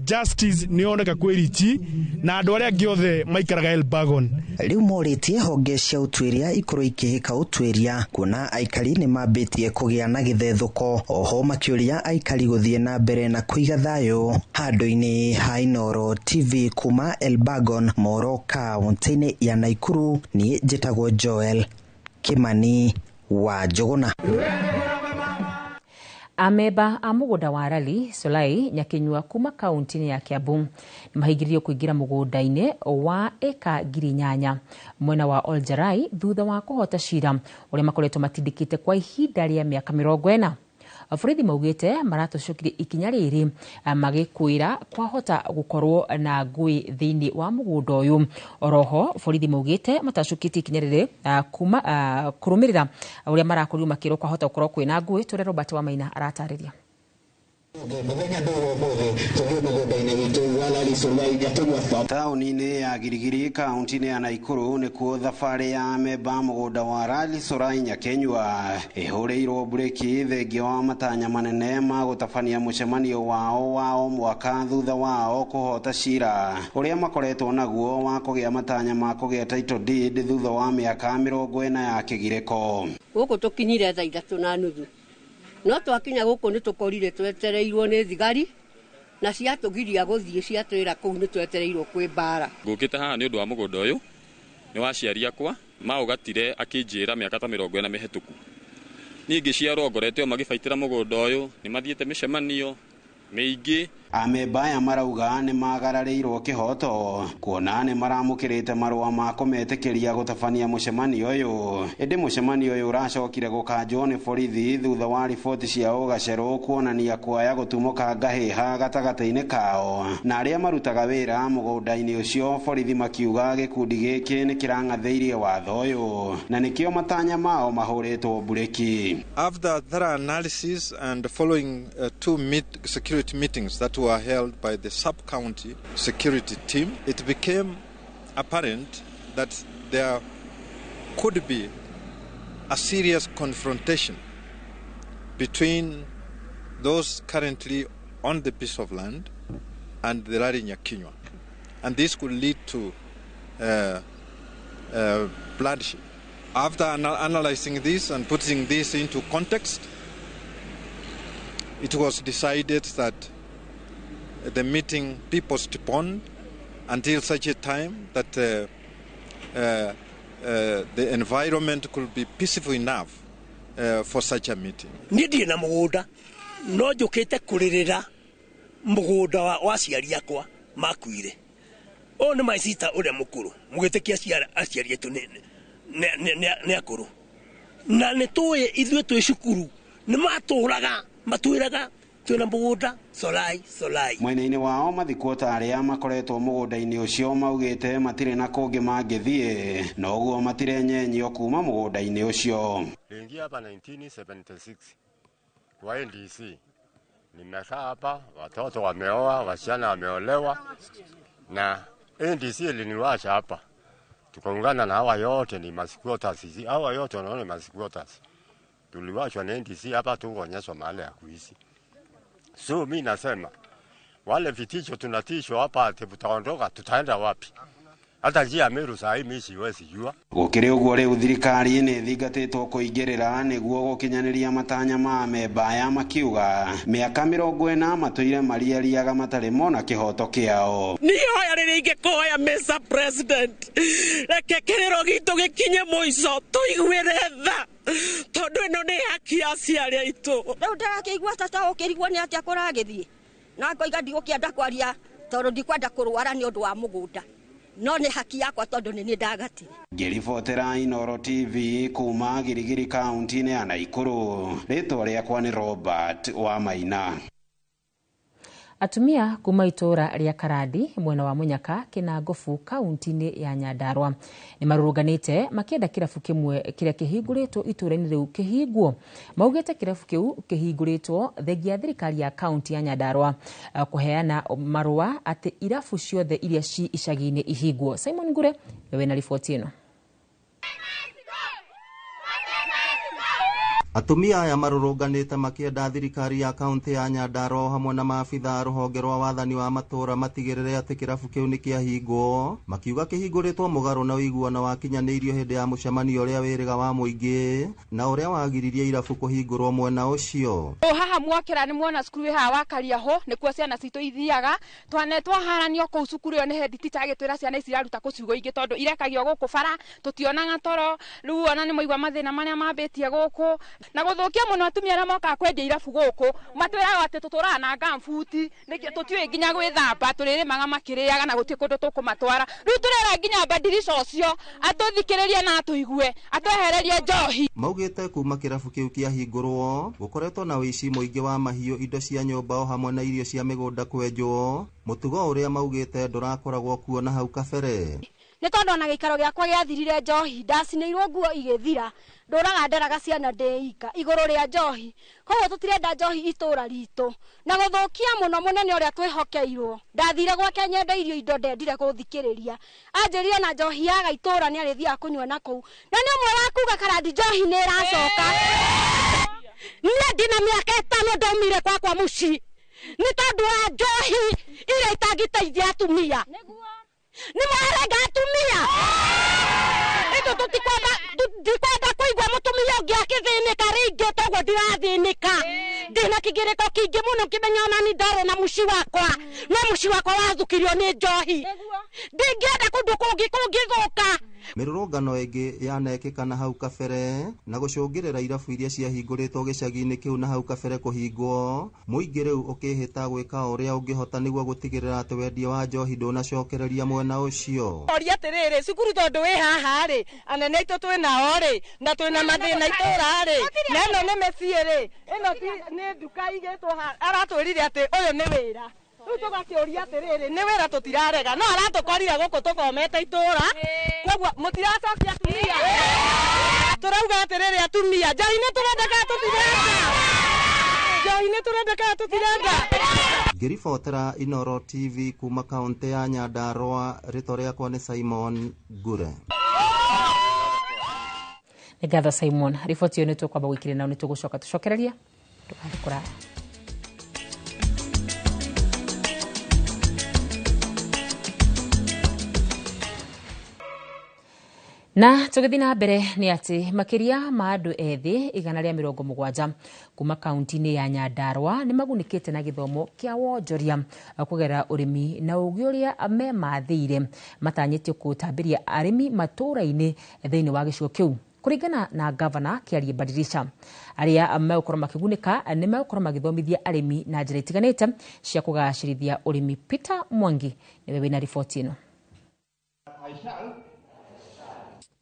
Speaker 6: justice nĩ yoneka kwĩrichi na andũ arĩa angĩ othe maikaraga Elbagon.
Speaker 2: Rĩu morĩtie honge cia ũtuĩria ikorwo ikĩhĩka ũtuĩria kuona aikari nĩ mambĩtie kũgĩa na gĩthethũko, oho makĩũria aikari gũthiĩ na mbere na kũiga thayũ. Handũ-inĩ ha Inooro TV kuma Elbagon, Moro kaũntĩ-inĩ ya Naikuru, niĩ njĩtagwo Joel Kimani wa Njũgũna.
Speaker 1: Ameba a mũgũnda wa Rali Solai Nyakinyua kuma kaunti-inĩ ya Kiambu nĩmahingĩrĩirio kũingĩra mũgũnda-inĩ wa ĩka 8,000 mwena wa Oljerai thutha wa kũhota cira ũrĩa makoretwo matindĩkĩte kwa ihinda rĩa mĩaka 40. Borithi maugĩte maratũcũkirie ikinya rĩrĩ magĩkwĩra kwahota gũkorwo na ngũĩ thĩinĩ wa mũgũnda ũyũ. Oroho borithi maugĩte matacũkĩtie ikinya rĩrĩ kuma kũrũmĩrĩra ũrĩa marakorirwo makĩrwo kwahota gũkorwo kwĩna ngũĩ. Tũrĩa Robert Wamaina aratarĩria.
Speaker 19: Taũni-inĩ ya Girigiri kaunti-inĩ ya Naikuru nĩkuo thabarĩ ya ameba mũgũnda wa Rali Solai Nyakenyua ĩhũrĩirwo mburĩki thengia wa matanya manene ma gũtabania mũcemanio wao wa o mwaka thutha wao kũhota cira ũrĩa makoretwo naguo wa kũgĩa matanya ma kũgĩa title deed thutha wa mĩaka 40 ya kĩgirĩko.
Speaker 8: Gũkũ tũkinyire thaa 3:30 no twakinya gũkũ nĩ tũkorire twetereirwo nĩ thigari na ciatũgiria gũthiĩ, ciatwĩra kũu nĩ twetereirwo kwĩ mbara.
Speaker 26: Ngũkĩte haha nĩ ũndũ wa mũgũnda ũyũ nĩ wa aciari akwa maũgatire akĩnjĩra mĩaka ta 40 mĩhetũku. Niĩ ngĩciarwo ngoretwo magĩbaitĩra mũgũnda ũyũ, nĩ mathiĩte mĩcemanio mĩingĩ.
Speaker 19: Ameba aya marauga nĩ magararĩirwo kĩhoto kuona nĩ maramũkĩrĩte marũa ma kũmetĩkĩria gũtabania mũcemanio ũyũ, ĩndĩ mũcemanio ũyũ ũracokire gũkanjwo nĩ borithi thutha wa riboti cia ũgacerũ kuonania kwaya gũtumũka ngahĩha gatagatĩ-inĩ kao na arĩa marutaga wĩra mũgũnda-inĩ ũcio. Borithi makiuga gĩkundi gĩkĩ nĩ kĩrang'athĩirie watho ũyũ na nĩkĩo matanya mao mahũrĩtwo mburĩki.
Speaker 27: After thorough analysis and following two security meetings that were held by the sub-county security team, it became apparent that there could be a serious confrontation between those currently on the piece of land and the Rali Nyakinyua. And this could lead to bloodshed. After analyzing this and putting this into context, it was decided that the meeting be postponed until such a time that the environment could be peaceful enough for such a meeting.
Speaker 28: Niĩ ndirĩ na mũgũnda no njũkĩte kũrĩrĩra mũgũnda wa aciari akwa makuire. Ũyũ nĩ my sister ũrĩa mũkũrũ, mũgĩtĩkia aciari aitũ nĩ akũrũ. Na nĩ tũĩ ithuĩ twĩ cukuru nĩ matũraga matwĩraga twĩna mũgũnda solai solai.
Speaker 19: Mwena-inĩ wao mathikuota arĩa makoretwo mũgũnda-inĩ ũcio maugĩte matirĩ na kũngĩ mangĩthiĩ na ũguo matirenyenyio kuma mũgũnda-inĩ ũcio.
Speaker 4: Niliingia hapa 1976 kwa NDC. Nimekaa hapa, watoto wameoa, wasichana wameolewa, na NDC iliniwacha hapa. Tukaungana na hawa yote ni masquatters, hawa yote wanaona masquatters. Tuliwachwa na NDC hapa, tukaonyeshwa mahali ya kuishi. So mimi nasema wale vitisho tunatishwa hapa ati tutaondoka, tutaenda wapi? Hata njia Meru saa hii mimi siwezi jua.
Speaker 19: Gũkĩrĩ ũguo rĩu thirikari nĩ ĩthingatĩtwo kũingĩrĩra nĩguo gũkinyanĩria matanya ma amemba aya makiuga mĩaka 40 matũire mariariaga matarĩ mona kĩhoto kĩao.
Speaker 7: Niĩ hoya rĩrĩa ingĩkũhoya Mr. President, reke kĩrĩro gitũ gĩkinye mũico, tũiguĩre tha tondũ ĩno nĩ haki ya aciari aitũ.
Speaker 9: Rĩu ndĩrakĩigua tata ũkĩrigwo nĩ atĩa kũragĩthiĩ na ngoiga ndigũkĩenda kwaria tondũ ndikwenda kũrwara nĩ ũndũ wa mũgũnda, no nĩ haki yakwa tondũ nĩ niĩ ndagatire.
Speaker 19: Ngĩribotera Inooro TV kuma Girigiri kaunti-inĩ ya Naikuru, rĩtwa rĩakwa nĩ Robert Wamaina.
Speaker 1: Atumia kuma itũra rĩa Karandi mwena wa Munyaka Kĩnangobu kaunti-inĩ ya Nyandarua nĩ marũrũnganĩte makĩenda kĩrabu kĩmwe kĩrĩa kĩhingũrĩtwo itũra-inĩ rĩu kĩhingwo. Maugĩte kĩrabu kĩu kĩhingũrĩtwo thengia thirikari ya kaunti ya Nyandarua kũheana marũa atĩ irabu ciothe iria ci icagi-inĩ ihingwo. Simon Ngure wewe na riboti ĩno.
Speaker 10: Atumia aya marũrũnganĩte makĩenda thirikari ya kaunti ya Nyandarua hamwe na maabitha a rũhonge rwa wathani wa matũra matigĩrĩre atĩ kĩrabu kĩu nĩ kĩahingwo, makiuga kĩhingũrĩtwo mũgarũ na ũiguano wakinyanĩirio hĩndĩ ya mũcemanio ũrĩa wĩrĩga wa mũingĩ na ũrĩa wagiririe irabu kũhingũrwo mwena ũcio.
Speaker 11: Haha mwokĩra nĩ muona cukuru ĩ haha wa Kariaho nĩkuo ciana citũ ithiaga, twane twaharanio kũu cukuru ĩyo nĩ head teacher agĩtwĩra ciana ici iraruta kũ ciugo ingĩ tondũ irekagio gũkũ bara tũtionaga toro, rĩu ona nĩ mwaigua mathĩna marĩa mambĩtie gũkũ na gũthũkia mũno atumia arĩa mokaga kwendia irabu gũkũ matwĩraga atĩ tũtũraga na ngambuti tũtiũĩ nginya gwĩthamba, tũrĩrĩmaga makĩrĩaga na gũtirĩ kũndũ tũkũmatwara. Rĩu tũrera nginya badirisha ũcio atũthikĩrĩrie na atũigue atwehererie njohi.
Speaker 10: Maugĩte kuma kĩrabu kĩu kĩahingũrwo gũkoretwo na ũici mũingĩ wa mahiũ, indo cia nyũmba o hamwe na irio cia mĩgũnda kwenjwo, mũtugo ũrĩa maugĩte ndũrakoragwo kuo na hau kabere.
Speaker 12: Nĩ tondũ ona gĩikaro gĩakwa gĩathirire njohi, ndacinĩirwo nguo igĩthira, ndũraga nderaga ciana ndĩ ika igũrũ rĩa njohi, koguo tũtirenda njohi itũra ritũ na gũthũkia mũno mũnene ũrĩa twĩhokeirwo. Ndathire gwake nyendeirio indo ndendire gũthikĩrĩria, anjĩrire na njohi yaga itũra nĩ arĩthiaga kũnyua na kũu, na nĩ ũmwe wa kuga Karandi njohi nĩ ĩracoka. Niĩ ndĩna mĩaka 5 ndaumire gwakwa mũciĩ nĩ tondũ wa njohi iria itangĩteithia atumia. Nĩ mwarenga atumia ĩtũ tũtikwenda kũigua mũtumia ũngĩ akĩthĩnĩka rĩngĩ toguo ndirathĩnĩka. Ndĩna kĩgĩrĩko kĩingĩ mũno ngĩmenya ona ni ndarĩ na mũciĩ wakwa, no mũciĩ wakwa wathũkirio nĩ njohi. Ndingĩenda kũndũ kũngĩ kũngĩthũka.
Speaker 10: Mĩrũrũngano ĩngĩ yanekĩka na hau kabere na gũcũngĩrĩra irabu iria ciahingũrĩtwo gĩcagi-inĩ kĩu na hau kabere kũhingwo, mũingĩ rĩu ũkĩhĩta gwĩka ũrĩa ũngĩhota nĩguo gũtigĩrĩra atĩ wendia wa njohi ndũnacokereria mwena ũcio.
Speaker 7: Oria atĩrĩrĩ, cukuru tondũ wĩ haha rĩ, anene aitũ twĩ nao rĩ, na twĩna mathĩna itũra rĩ, na ĩno nĩ mĩciĩ rĩ, ĩno nĩ nduka igĩtwo haha, aratwĩrire atĩ ũyũ nĩ wĩra. Rĩu tũgakĩũria atĩrĩrĩ, nĩ wĩra tũtirarega, no aratũkorire gũkũ tũthomete itũra, koguo mũtiracokia atumia. Tũrauga atĩrĩrĩ atumia, njohi nĩ tũrenda kana tũtirenda? Njohi nĩ tũrenda kana tũtirenda?
Speaker 10: Ngĩribotera Inooro TV kuma kaunti ya Nyandarua, rĩtwa rĩakwa nĩ Simon Ngure.
Speaker 1: Nĩ ngatho Simon, riboti ĩyo nĩ tũkwamba gũikĩria nao nĩ tũgũcoka tũcokereria ndũgathiĩ kũraya. Na tũgĩthiĩ na mbere nĩ atĩ makĩria ma andũ ethĩ 170 kuma kaunti-inĩ ya Nyandarua nĩ magunĩkĩte na gĩthomo kĩa wonjoria kũgerera ũrĩmi na ũgĩ ũrĩa memathĩire matanyĩtio kũtambĩria arĩmi matũũra-inĩ thĩinĩ wa gĩcigo kĩu. Kũringana na gavana Kĩarie Badirisha, arĩa megũkorwo makĩgunĩka nĩ megũkorwo magĩthomithia arĩmi na njĩra itiganĩte cia kũgacĩrithia ũrĩmi. Peter Mwangi nĩwe wĩna riboti ĩno.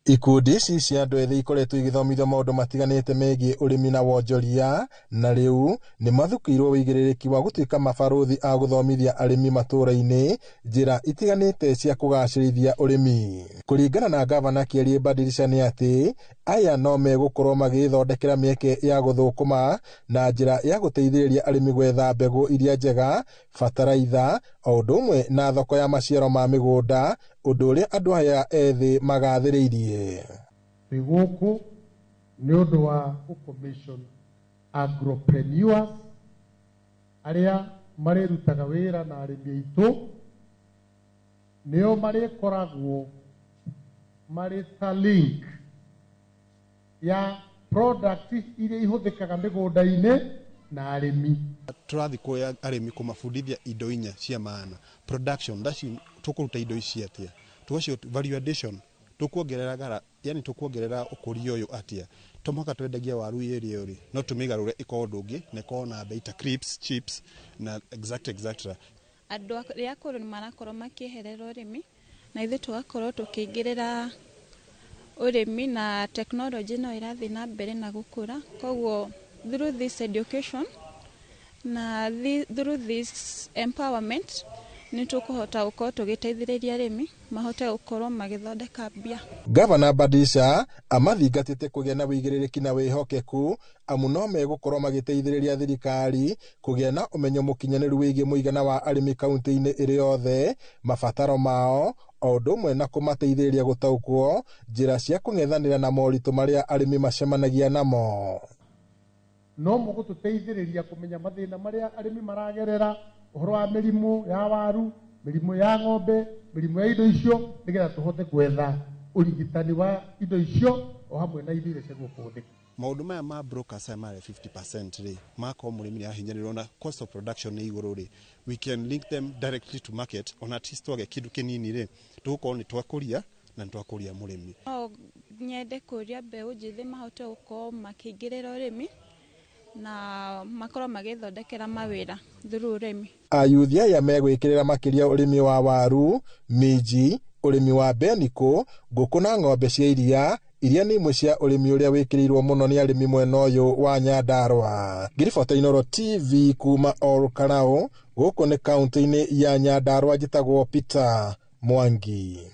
Speaker 13: Ikundi ici cia andũ ethĩ ikoretwo igĩthomithio maũndũ matiganĩte megiĩ ũrĩmi na wonjoria, na rĩu nĩ mathukĩirwo wĩigĩrĩrĩki wa gũtuĩka mabarũthi a gũthomithia arĩmi matũũra-inĩ njĩra itiganĩte cia kũgacĩrithia ũrĩmi. Kũringana na gavana Kĩarie Badilisha nĩ atĩ aya no megũkorwo magĩthondekera mĩeke ya gũthũkũma na njĩra ya gũteithĩrĩria arĩmi gwetha mbegũ iria njega, bataraitha, o ũndũ ũmwe na thoko ya maciaro ma mĩgũnda, ũndũ ũrĩa andũ aya ethĩ magathĩrĩirie.
Speaker 14: Twĩ gũkũ nĩ ũndũ wa gũ-commission agropreneurs arĩa marĩrutaga wĩra na arĩmi aitũ, nĩo marĩkoragwo marĩ ta link ya product iria ihũthĩkaga mĩgũnda-inĩ na arĩmi.
Speaker 15: Tũrathiĩ kuoya arĩmi kũmabundithia indo inya cia maana: production, ndaci tũkũruta indo ici atĩa, tũgacio value addition, tũkuongerera gara, yani tũkuongerera ũkũria ũyũ atĩa. To mũhaka twendagia waru ĩrĩa ũrĩ no tũmĩgarũre ĩkorwo ũndũ ũngĩ na ĩkorwo na bei ta crisps, chips na exact etc.
Speaker 16: Andũ arĩa akũrũ nĩ marakorwo makĩeherera ũrĩmi na ithuĩ tũgakorwo tũkĩingĩrĩra ũrĩmi, na tekinoronjĩ no ĩrathiĩ na mbere na gũkũra. Koguo through this education na through this empowerment nĩ tũkũhota gũkorwo tũgĩteithĩrĩria arĩmi mahote gũkorwo magĩthondeka mbia.
Speaker 13: Gavana Badilisha amathingatĩte kũgĩa na wĩigĩrĩrĩki na wĩhokeku, amu no megũkorwo magĩteithĩrĩria thirikari kũgĩa na ũmenyo mũkinyanĩru wĩgiĩ mũigana wa arĩmi kaunti-inĩ ĩrĩ yothe, mabataro mao, o ũndũ ũmwe na kũmateithĩrĩria gũtaũkwo njĩra cia kũng'ethanĩra na moritũ marĩa arĩmi macemanagia namo.
Speaker 14: No mũgũtũteithĩrĩria kũmenya mathĩna marĩa arĩmi maragerera, ũhoro wa mĩrimũ ya waru, mĩrimũ ya ng'ombe, mĩrimũ ya indo icio, nĩgetha tũhote gwetha ũrigitani wa indo icio o hamwe na indo iria ciagĩrĩirwo kũhũthĩka.
Speaker 15: Maũndũ maya ma brokers aya marĩa 50% rĩ, makorwo mũrĩmi nĩ ahinyĩrĩrwo na cost of production nĩ igũrũ rĩ, we can link them directly to market, ona at least twage kĩndũ kĩnini rĩ, tũgũkorwo nĩ twakũria na nĩ twakũria mũrĩmi.
Speaker 16: No nyende kũria mbeũ njĩthĩ mahote gũkorwo makĩingĩrĩra ũrĩmi na makorwo magĩthondekera mawĩra through ũrĩmi.
Speaker 13: Ayuthi aya megwĩkĩrĩra makĩria ũrĩmi wa waru, minji, ũrĩmi wa mbenikũ, ngũkũ na ng'ombe cia iria, iria nĩ imwe cia ũrĩmi ũrĩa wĩkĩrĩirwo mũno nĩ arĩmi mwena ũyũ wa Nyandarũa. Ngĩribota Inooro TV kuma Ol Kalou, gũkũ nĩ kaunti-inĩ ya Nyandarũa, njĩtagwo Peter Mwangi.